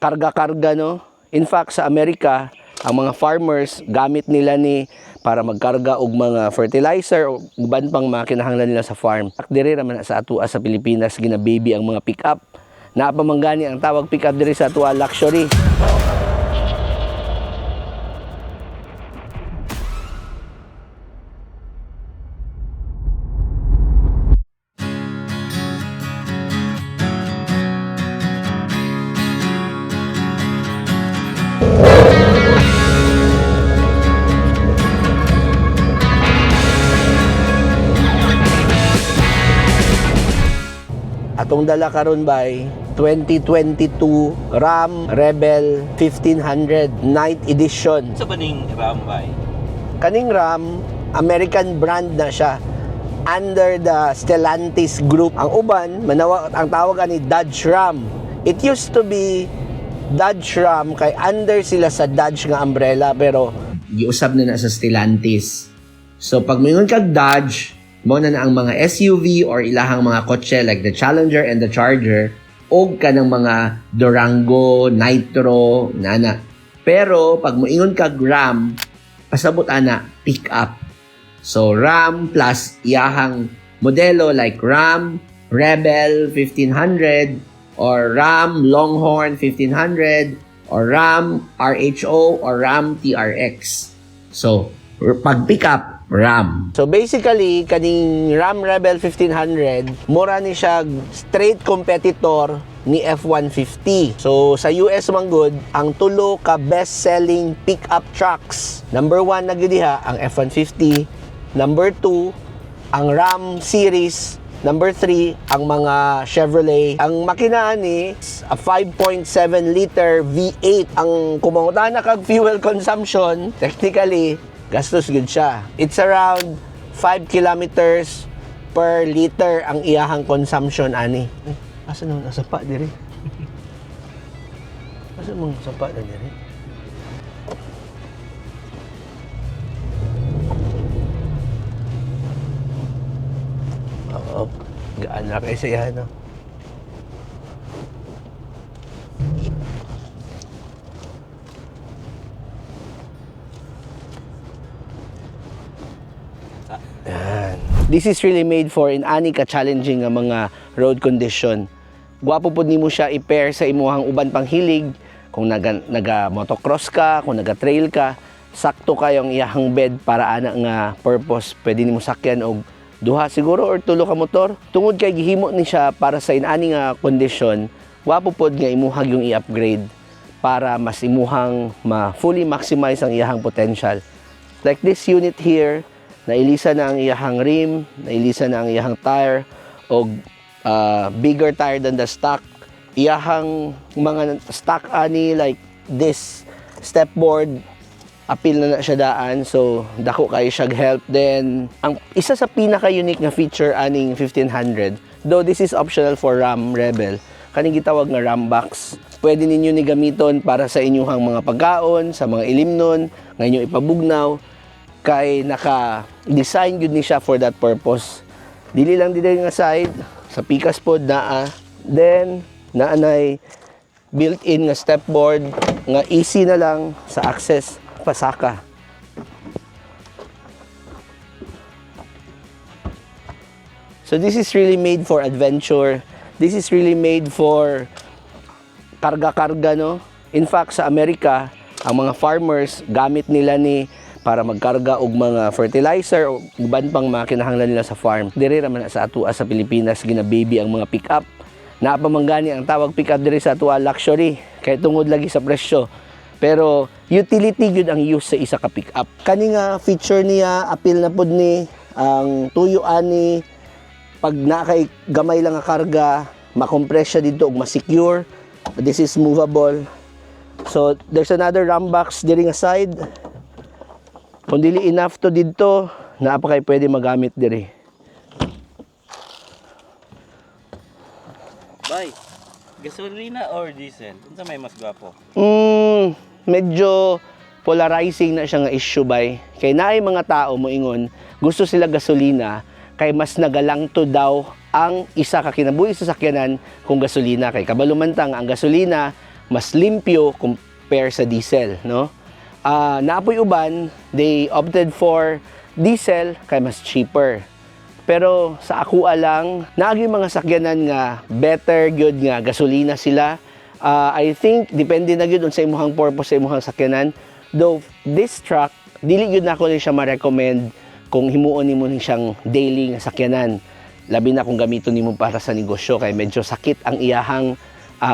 Karga-karga, no? In fact, sa Amerika, ang mga farmers gamit nila ni para magkarga og mga fertilizer o uban pang mga kinahanglan nila sa farm. Diri ra man na sa atua sa Pilipinas gina-baby ang mga pick-up. Naa pa man gani ang tawag pick-up diri sa atua, luxury. Atong dala karon by 2022 Ram Rebel 1500 Night Edition. Sa ba ning Ram, bay? Kaning Ram, American brand na siya under the Stellantis Group. Ang uban, manawa, ang tawag ani Dodge Ram. It used to be Dodge Ram kay under sila sa Dodge nga umbrella, pero giusab na na sa Stellantis. So pag moingon kag Dodge, mao na na ang mga SUV or ilahang mga kotse like the Challenger and the Charger og kanang mga Durango, Nitro, nana. Pero pag moingon kag Ram, pasabot ana pick up. So Ram plus iyahang modelo like Ram Rebel 1500 or Ram Longhorn 1500 or Ram RHO or Ram TRX. So, pag pick up, Ram. So basically, kaning Ram Rebel 1500, mura ni siya straight competitor ni F-150. So sa US man gud, ang tulo ka best-selling pickup trucks. Number 1 na gyud diha ang F-150, number 2 ang Ram series, number 3 ang mga Chevrolet. Ang makina ni a 5.7 liter V8. Ang kumangutana kag fuel consumption, technically gastos gud siya. It's around 5 kilometers per liter ang iyahang consumption ani. Eh, asa naman ang sapa diri? Asa mong sapa na diri? Oo. Gaan na kayo sa iyan, no? Yan. This is really made for in ani ka challenging nga mga road condition. Gwapo pud nimo siya i-pair sa imuhang uban pang hilig kung naga motocross ka, kung naga trail ka, sakto kayong iyahang bed para ana nga purpose. Pwede nimo sakyan og duha siguro or tulo ka motor. Tungod kay gihimo ni siya para sa inani nga condition, gwapo pod nga imuhag yung i-upgrade para mas imuhang ma fully maximize ang iyahang potential. Like this unit here, nailisa na ang iyahang rim, nailisa na ang iyahang tire, og bigger tire than the stock. Iyahang mga stock ani like this step board, apil na na siya daan, so dako kayo siya help. Then ang isa sa pinaka unique nga feature aning 1500, though this is optional for Ram Rebel, kaning gitawag nga Ram box, pwede ninyo ni gamiton para sa inyong mga pagkaon, sa mga ilimnon nga inyong ipabugnaw, kay naka design gyud ni siya for that purpose. Dili lang dili nga side sa pikas pod naa, then naanay built-in nga step board nga easy na lang sa access pasaka. So this is really made for adventure. This is really made for karga-karga, no? In fact, sa Amerika, ang mga farmers gamit nila ni para magkarga og mga fertilizer o uban pang mga kinahanglan nila sa farm. Diri ra man na sa atua sa Pilipinas gina-baby ang mga pick-up. Naa pa man gani ang tawag pick-up diri sa atua, luxury kay tungod lagi sa presyo. Pero utility gyud ang use sa isa ka pick-up. Kani nga feature niya, apil na pud ni ang tuyo ani pag na kay gamay lang nga karga, makompress siya dito ug ma-secure. This is movable. So there's another RAM box diri nga side. Kung dili enough to didto, naa pa kay pwede magamit diri. Bay, gasolina or diesel? Unsa may mas gwapo? Medyo polarizing na siya nga issue, bay. Kay naay mga tao moingon, gusto sila gasolina kay mas nagalangto daw ang isa ka kinabuhi sa sakyanan kung gasolina, kay kabalo man tang ang gasolina mas limpyo compare sa diesel, no? Naa poy uban, they opted for diesel kay mas cheaper. Pero sa ako lang, naa gyuy mga sakyanan nga better gyud nga gasolina sila. I think depende na gyud sa imuhang purpose sa imuhang sakyanan. Though this truck, dili gyud nako ni siya ma-recommend kung himuon nimo ni siyang daily nga sakyanan. Labi na kung gamiton nimo para sa negosyo kay medyo sakit ang iyahang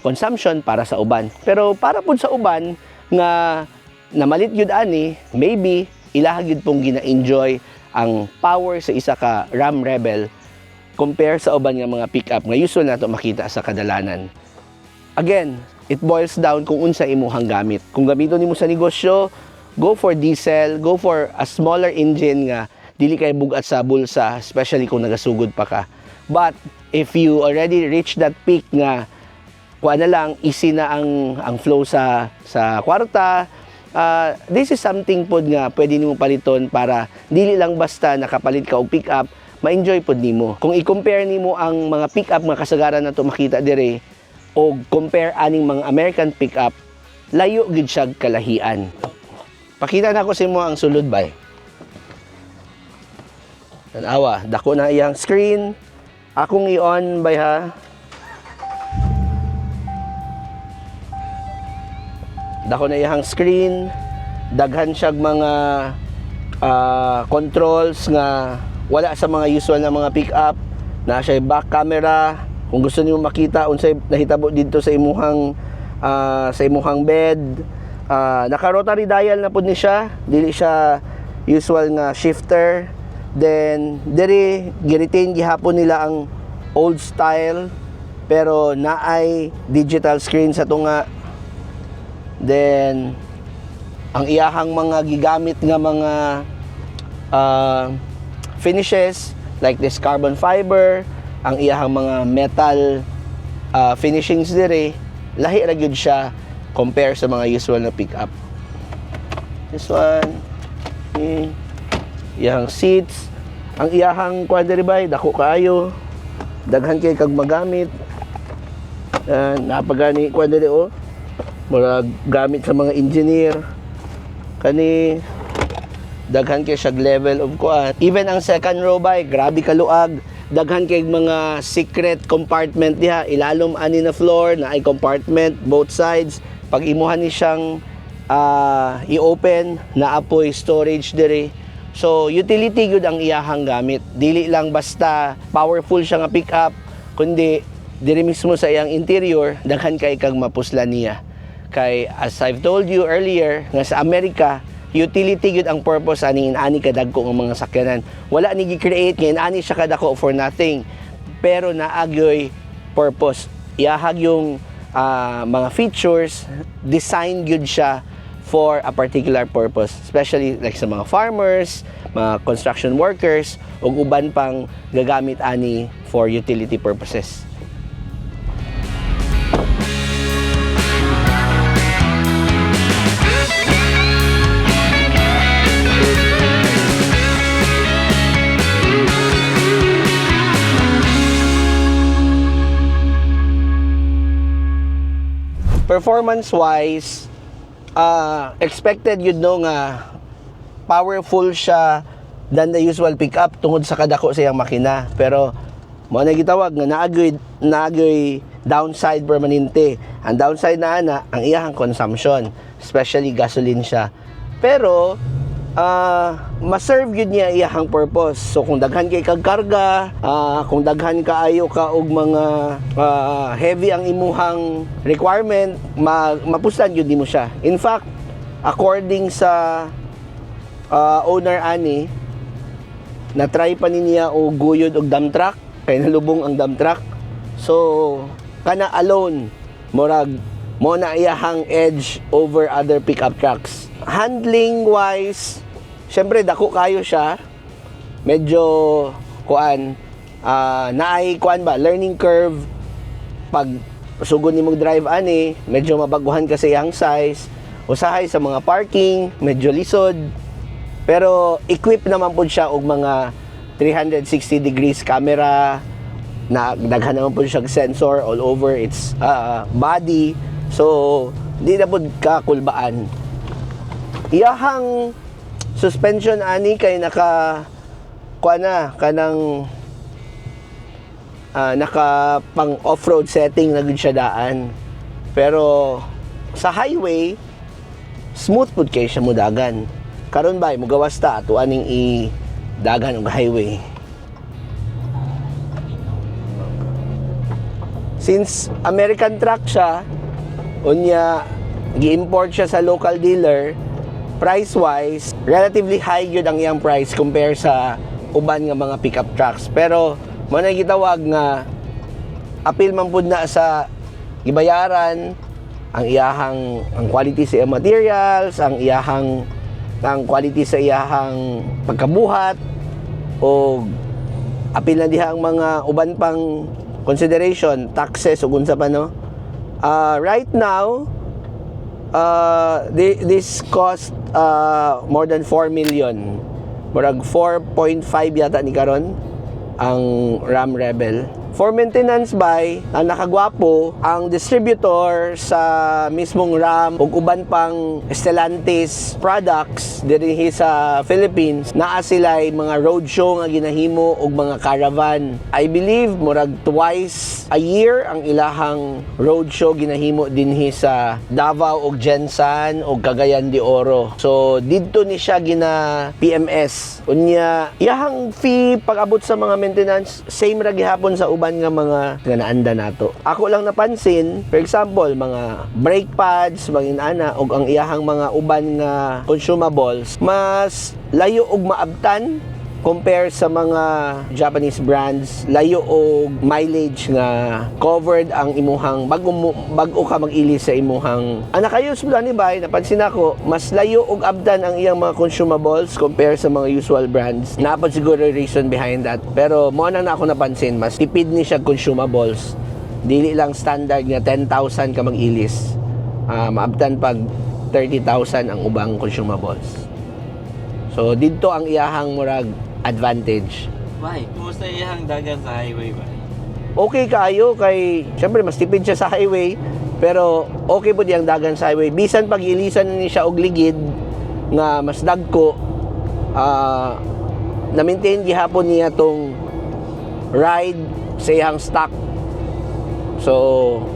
consumption para sa uban. Pero para pud sa uban nga namalit gyud ani, maybe ilaha gyud pong gina-enjoy ang power sa isa ka Ram Rebel compare sa uban nga mga pickup nga usual nato makita sa kadalanan. Again, it boils down kung unsa imuhang gamit. Kung gamiton nimo sa negosyo, go for diesel, go for a smaller engine nga dili kay bugat sa bulsa, especially kung nagasugod pa ka. But if you already reach that peak nga kuha na lang, easy na ang flow sa kwarta, this is something pod nga pwede nimo paliton para dili lang basta nakapalit ka og pick up, ma-enjoy pod nimo. Kung i-compare nimo ang mga pick up nga kasagaran nato makita dire o compare aning mga American pickup, layo gid siya kalahian. Pakita na ko sa imo ang sulod, bay. Tanawa, dako na iyang screen. Akong i-on, bay, ha. Dako na iyang screen. Daghan siyag mga controls nga wala sa mga usual na mga pick-up. Na siya back camera. Kung gusto niyo makita unsay nahitabo didto sa imuhang bed. Naka rotary dial na pud ni siya. Dili siya usual nga shifter. Then diri gi-retain gihapon nila ang old style pero naay digital screen sa tunga. Then ang iyahang mga gigamit nga mga finishes like this carbon fiber, ang iyahang mga metal finishings dire, lahi ra gyud siya compare sa mga usual na pickup. This one, iyahang seats, ang iyahang kuan diri, bay, dako kaayo. Daghan kay kag magamit. Naa pa gani kuan diri oh. Murag gamit sa mga engineer. Kani daghan kay siya level of kuan. Even ang second row, bay, grabe kaluag. Daghan kay mga secret compartment diha, ilalom ani na floor na ay compartment both sides. Pag imuha ni siyang i-open, naa poy storage diri. So utility gyud ang iyahang gamit. Dili lang basta powerful siya nga pick up, kundi diri mismo sa iyang interior daghan kay kag mapuslan niya. Kay as I've told you earlier nga sa Amerika, utility gyud ang purpose ani inani kadagko nga mga sakyanan. Wala ni gi-create nga inani siya kadako for nothing. Pero naa gyoy purpose. Iyahag yung mga features, design gyud siya for a particular purpose, especially like sa mga farmers, mga construction workers, ug uban pang gagamit ani for utility purposes. Performance wise, expected yun no nga powerful siya than the usual pickup tungod sa kadako sa iyang makina. Pero mo na gitawag nga naa gyoy downside permanente. Ang downside na ana ang iyahang consumption, especially gasoline siya. Pero ma-serve gyud niya iyahang purpose. So kung daghan kay kag karga, kung daghan kaayo ka og mga heavy ang imuhang requirement, mapuslan gyud nimo siya. In fact, according sa owner ani, na-try pa ni niya og guyod og dump truck kay nalubong ang dump truck. So kana alone murag mo na iyahang edge over other pickup trucks. Handling wise, syempre dako kayo siya, medyo kuan, naay kuan ba, learning curve pag sugod nimo drive ani, medyo mabaguhan kasi ang size. Usahay sa mga parking, medyo lisod. Pero equip naman po siya og mga 360 degrees camera na daghan naman po siya sensor all over its body. So, di na pud ka kulbaan. Iyahang suspension ani kay naka kuan na kanang naka pang off-road setting na gud siya daan. Pero sa highway, smooth pud kay siya mudagan. Karon bay mugawas ta ato aning i dagan og highway. Since American truck siya, unya gi-import siya sa local dealer, price-wise, relatively high yun ang iyang price compare sa uban nga mga pickup trucks. Pero mo na gitawag nga apil man pud na sa gibayaran ang iyahang ang quality sa iyang materials, ang iyahang ang quality sa iyahang pagkabuhat o apil na diha ang mga uban pang consideration, taxes ug unsa pa, no. Right now, this cost more than 4 million. Murag 4.5 yata ni karon ang Ram Rebel. For maintenance by, ang nakagwapo, ang distributor sa mismong Ram ug uban pang Stellantis products diri sa Philippines, naa sila'y mga roadshow nga ginahimo og mga caravan. I believe murag twice a year ang ilahang roadshow ginahimo dinhi sa Davao ug GenSan ug Cagayan de Oro. So didto ni siya gina PMS. Unya iyahang fee pag-abot sa mga maintenance, same ra gihapon sa uban nga mga nga naanda nato. Ako lang napansin, for example, mga brake pads, mga inana ug ang iyahang mga uban nga consumables, mas layo og maabtan compare sa mga Japanese brands, layo og mileage nga covered ang imuhang bago ka mag-ilis sa imuhang ang naka-use mo ni bay. Napansin ako, mas layo og abdan ang iyang mga consumables compare sa mga usual brands. Naa pod siguro reason behind that, pero mo na na ako napansin, mas tipid ni siya consumables. Dili lang standard nga 10,000 ka mag-ilis, maabtan pag 30,000 ang ubang consumables. So didto ang iyahang murag advantage. Bay, kumusta iyang dagan sa highway ba? Okay kaayo kay syempre mas tipid siya sa highway, pero okay pud iyang dagan sa highway. Bisan pag ilisan ni siya og ligid nga mas dagko, na-maintain gihapon niya tong ride sa iyang stock. So,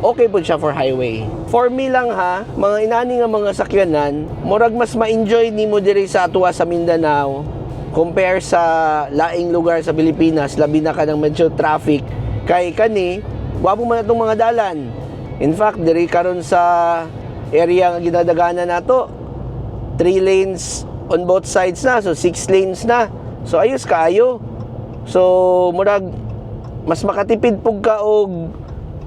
okay po siya for highway. For me lang ha, mga inani nga mga sakyanan, murag mas ma-enjoy nimo diri sa atoa sa Mindanao compare sa laing lugar sa Pilipinas, labi na kanang medyo traffic kay kani, gwapo man atong mga dalan. In fact, diri karon sa area nga ginadaganan nato, three lanes on both sides na, so six lanes na. So ayos kaayo. So murag mas makatipid pug ka og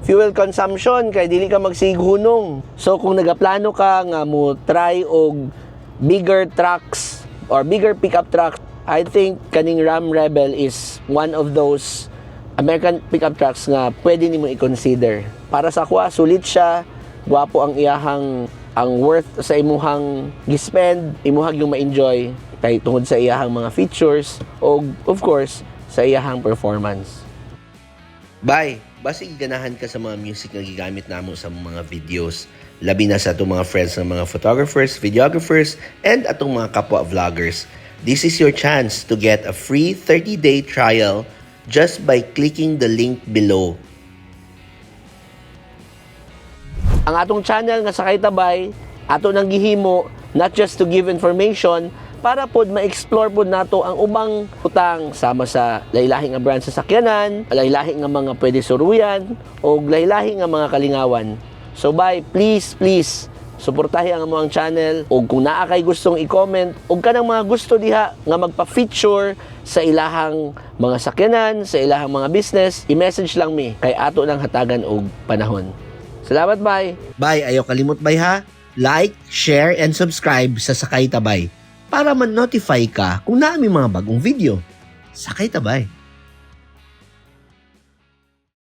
fuel consumption kay dili ka magsighunong. So kung nagaplano ka nga mo try og bigger trucks or bigger pickup trucks, I think kaning Ram Rebel is one of those American pickup trucks nga pwede nimo i-consider. Para sa ako, sulit siya, gwapo ang iyahang ang worth sa imuhang gi-spend, imuhag yung ma-enjoy kay tungod sa iyahang mga features o of course sa iyahang performance. Bye! Basig ganahan ka sa mga music nga gigamit namo sa mga videos. Labi na sa atong mga friends ng mga photographers, videographers, and atong mga kapwa vloggers. This is your chance to get a free 30-day trial just by clicking the link below. Ang atong channel nga Sakay Tabay, ato nang gihimo not just to give information, para pod ma-explore pod nato ang ubang utang sama sa lahi-lahi nga brand sa sakyanan, lahi-lahi nga mga pwede suruyan o lahi-lahi nga mga kalingawan. So bye, please, please suportahi ang among channel og kung naa kay gustong i-comment og kanang mga gusto diha nga magpa-feature sa ilahang mga sakyanan, sa ilahang mga business, i-message lang mi kay ato nang hatagan og panahon. Salamat, bye. Bye, ayaw kalimot bye ha. Like, share, and subscribe sa Sakay Tabay para ma-notify ka kung naa mi mga bagong video. Sakay Tabay.